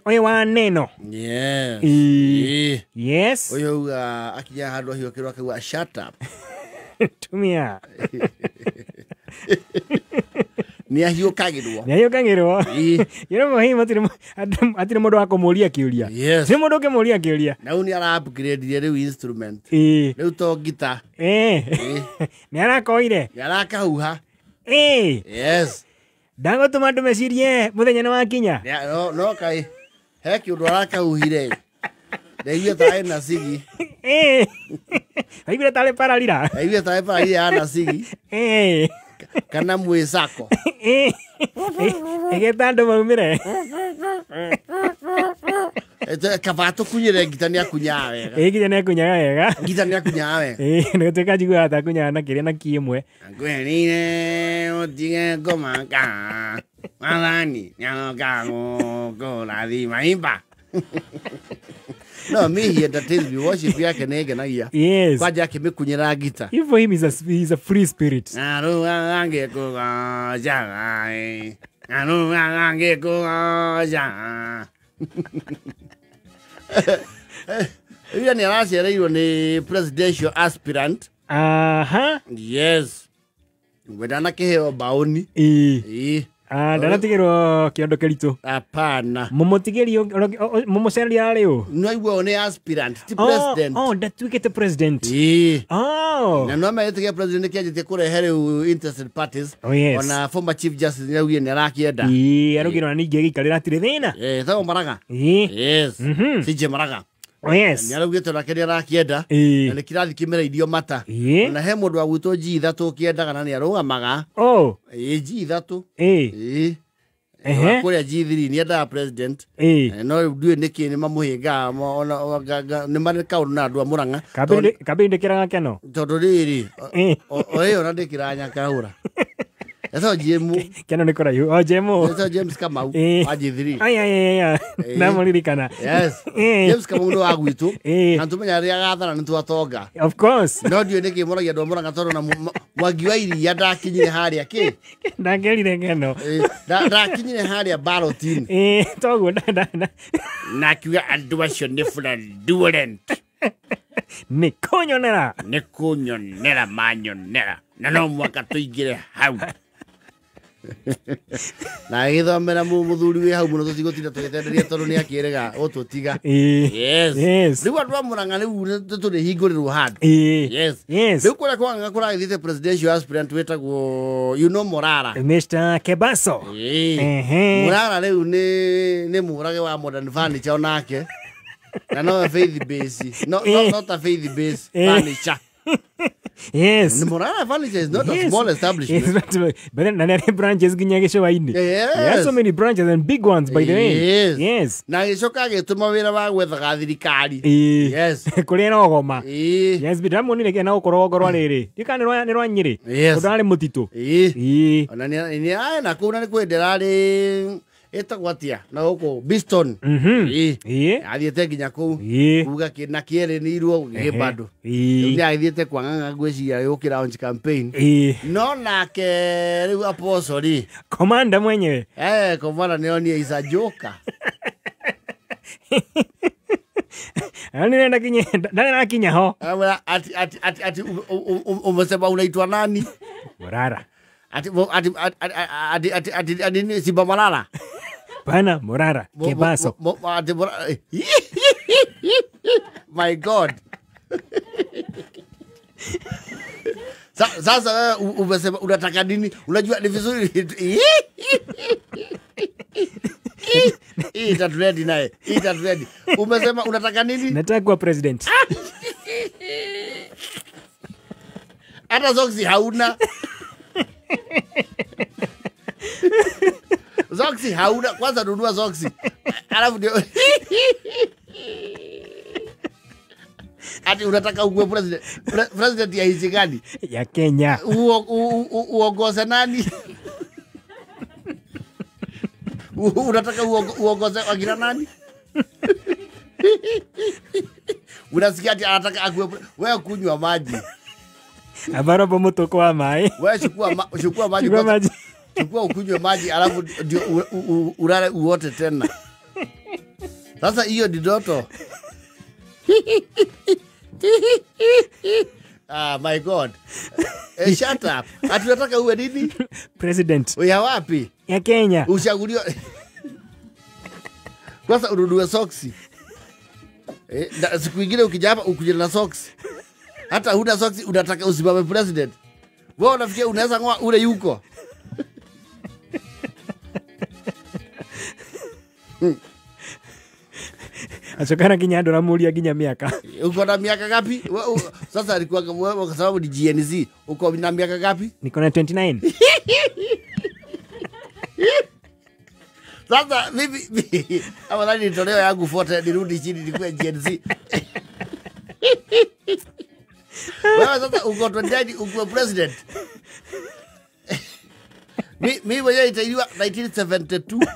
Ũyũ wa neno. Yes. Ĩĩ. Yes. Ũyũ uga akinya handũ ahiũkĩrwo akauga shut up. Tumia. Nĩ ahiũkagĩrwo. Nĩ ahiũkagĩrwo. Ĩĩ. You know hii matirĩ hatirĩ mũndũ wa kũmũria kĩũria. Yes. Hatirĩ mũndũ ũngĩmũria kĩũria. Na rĩu nĩ ara upgrade rĩu instrument. Ĩĩ. Rĩu to ngita. Ĩĩ. Ĩĩ. Nĩ arakoire. Nĩ arakahuha. Ĩĩ. Yes. Ndagũtũma andũ mecirie mũthenya nĩ wakinya. No kaĩ he kĩũndũ arakahuhire. Ndaiguire tarĩ na cigi. Ĩĩ. Waiguire tarĩ pararira. Ndaiguire tarĩ pararira ya na cigi. Ĩĩ. Kana mwĩcako. Ĩĩ. Ĩgeta andũ maumĩre. Kaba tũkunyĩre ngita nĩ akunyaga wega. Ĩĩ nginya nĩ akunyaga wega. Ngita nĩ akunyaga wega. Ĩĩ nĩ gũtuĩka njiguaga ta akunyaga na kĩrĩa na ki ĩmwe. Ngwĩrire ũtige kũmaka Mwathani nĩaroka gũkũrathima imba. No, me he entertains me. Worship yake nĩ ĩngenagia. Yes. Kwanja akĩmĩkunyĩra ngita. If for him he's a free spirit. Arũgaga ngĩkũgocaga ĩ. Arũgaga ngĩkũgocaga. Ira nĩ aracereirwo nĩ presidential aspirant. Aha. Yes. We ndanakĩheo mbaũni. Ĩĩ. Ĩĩ. Ndanatigĩrwo kĩondo kĩritũ. Hapana. Mũmũtigĩri mũmũcereria arĩ ũ? No igua nĩ aspirant, ti president. Oh, ndatuĩkĩte president. Ĩĩ. Oh. Na no merĩtĩkia president nĩkĩanjĩtie kũrehe rĩu interested parties. Oh, yes. Ona former chief justice nĩaugire nĩ arakĩenda. Ĩĩ, araugire ona ningĩ agĩikarĩra hatirĩ thĩna. Ĩĩ, tagwo Maraga. Ĩĩ. Yes. Mhm. CJ Maraga. Oh, yes. Nĩ araugĩte onake nĩ arakĩenda. Ĩĩ. Na nĩ kĩrathi kĩmereirio mata. Ĩĩ. Ona he mũndũ wa gwitũ G ithatũ ũkĩendaga na nĩ arũgamaga. Oh. Ĩĩ, G ithatũ. Ĩĩ. Ĩĩ. Ehe. Kũrĩa G3 nĩ endaga president. Ĩĩ. No rĩu ndiũĩ nĩkĩ nĩ mamũhĩngaga nĩ marĩ kaũndũ na andũ a Mũrang'a. Kambĩini ndĩkĩraga keno. Tondũ rĩrĩ Ĩĩ. o ĩyo na ndĩkĩranyakahũra. Etagwo Jemu. Keno nĩ kũraihu. Oh, Jemu. Etagwo James Kamau Ĩĩ. wa G3. Ai ai ai ai. Ĩĩ. Ndamũririkana. Yes. Ĩĩ. James Kamau nĩ wa gwitũ. Ĩĩ. Na tũmenya rĩrĩa agathana nĩ twatonga. Of course. No ndiũĩ nĩkĩ moragia andũ a Mũrang'a tondũ na Mwangi wa Iria ndakinyire harĩa kĩ? Ndakerire ng'ano. Ĩĩ, ndakinyire harĩa ballot-inĩ. Ĩĩ, toguo nda. Na akiuga andũ acio nĩ fraudulent. Nĩ kũnyonera. Nĩ kũnyonera manyonera. Na no mũhaka tũingĩre hau. Na agĩthomera mũthuri wĩ hau mũno tũtigũtinda tũgĩtenderia tondũ nĩ akĩrega gũtũtiga. Ĩĩ. Yes. Yes. Rĩu andũ a Mũrang'a rĩu tũrĩhingũrĩrwo handũ. Ĩĩ. Yes. Yes. Rĩu kũrĩa kwa Ng'ang'a kũragĩthiĩte presidential aspirant wĩtagwo you know Morara. Mr. Kebaso. Ĩĩ. Ehe. Morara rĩu nĩ mũrage wa modern furniture onake. Na no faith base. No, no, not a faith base furniture. Yes. Morara furniture is not a Yes. small establishment. It's not, but then there are branches nginya gĩcũa-inĩ. Yes. There are so many branches and big ones by the way. Yes. Yes. Na gĩcoka agĩtũma wĩra wa gwethaga thirikari. Ĩĩ. Yes. Kũrĩa ĩrogoma. Ĩĩ. Yes, but ndamuonire kena gũkũ rũgongo rwa rĩrĩ. Ndiũĩ kana nĩ rwa Nyĩrĩ. Yes. Kũndũ arĩ mũtitũ. Ĩĩ. Ĩĩ. Ona nĩ arĩ na kũu na nĩ kwĩ ndĩrarĩ ĩtagwo atĩa na gũkũ Biston. Mhm. Ĩĩ. Ĩĩ. Athiĩte nginya kũu. Ĩĩ. Kuga na kĩerĩnĩirwo gĩ bado. Ĩĩ. Rĩu nĩ agĩthiĩte kwa Ng'ang'a ngwĩciria gũkĩ launch campaign. Ĩĩ. No nake rĩu Apostle rĩ. Komanda mwenyewe. Komanda nĩ onire is a joker. Nĩ ndarĩ ho. Ati ati ati ati umesema unaitwa nani? Morara. Ati ati ati ati ati ati nini Simba Malala? Bana Morara Kebaso. Ati My God. Sasa wewe umesema unataka nini? Unajua ni vizuri. Itatrend naye. Itatrend. Umesema unataka nini? Nataka kuwa president. Hata soksi hauna. Soksi hauna. Kwanza nunua soksi. Alafu ndio. Ati unataka uwe president. President ya nchi gani? Ya Kenya. Uongoze nani? Unataka uongoze wakina nani? Unasikia ati anataka akuwe wewe kunywa maji. Abarobo mutoko wa mai. Wewe chukua maji. Chukua maji. Chukua ukunywe maji alafu ndio ulale uote tena. Sasa hiyo ni ndoto. Ah, my God. Shut up. Ati unataka uwe nini? President. Ya wapi? Ya Kenya. Uchaguliwe. Kwanza ununue soksi. Siku ingine ukija hapa ukuje na soksi. Hata huna soksi unataka usimame president. Wewe unafikia unaweza ngoa ule yuko. Achokana kinya ndo namuulia kinya miaka. Uko na miaka ngapi? Sasa alikuwa kwa sababu ni Gen Z. Uko na miaka ngapi? Niko na 29. Sasa mimi afadhali nitolewe yangu 40 nirudi chini nikuwe Gen Z. Wewe sasa uko 29 uko president. Mimi mwenyewe nitailiwa 1972.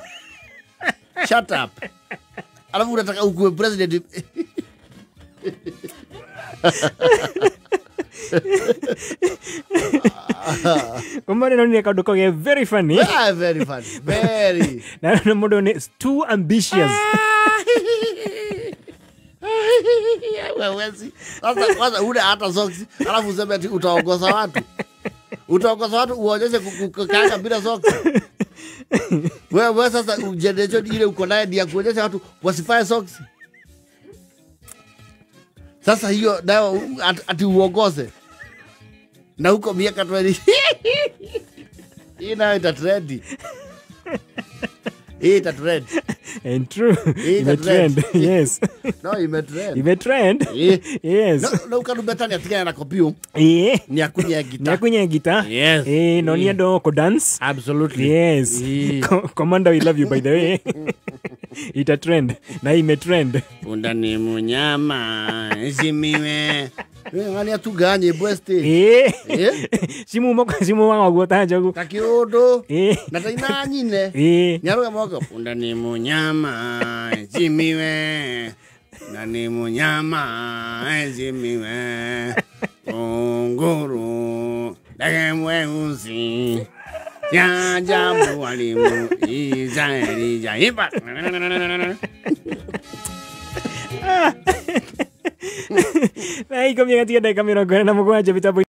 Shut up. Alafu unataka ukuwe president. Kumbe ndio kaundu koge very funny. Ah, very funny. Very. Na mundu ni too ambitious. Wewe sasa kwanza una hata socks, alafu useme ati utaongoza watu. Utaongoza watu uonyeshe kukanga bila socks. Wewe sasa generation ile uko naye ni ya kuonyesha watu wasifae socks. Sasa hiyo nayo ati uongoze. Na huko miaka 20. Hii nayo itatrend. Hii itatrend. And true. Imetrend. Yes. No, imetrend. Imetrend. Yes. No, no ukarubetani atigana na kopiu. Eh. Ni akunya gita. Ni akunya gita. Yes. Eh, no ni ndo ko dance. Absolutely. Yes. Commander, we love you by the way. Ita trend. Na imetrend. Punda ni munyama, zimiwe. Ngani atuganye bweste. Eh. Eh. Simu wangu guota njogu. Takiundo. Eh. Na taina nyine. Eh. Nyaruga moko. Punda ni munyama, zimiwe. Na ni munyama, zimiwe. Ongoro. Ndege mweusi. Ya jambo walimu. Izaeli jaiba. Na 17 dakika 47 mitapo.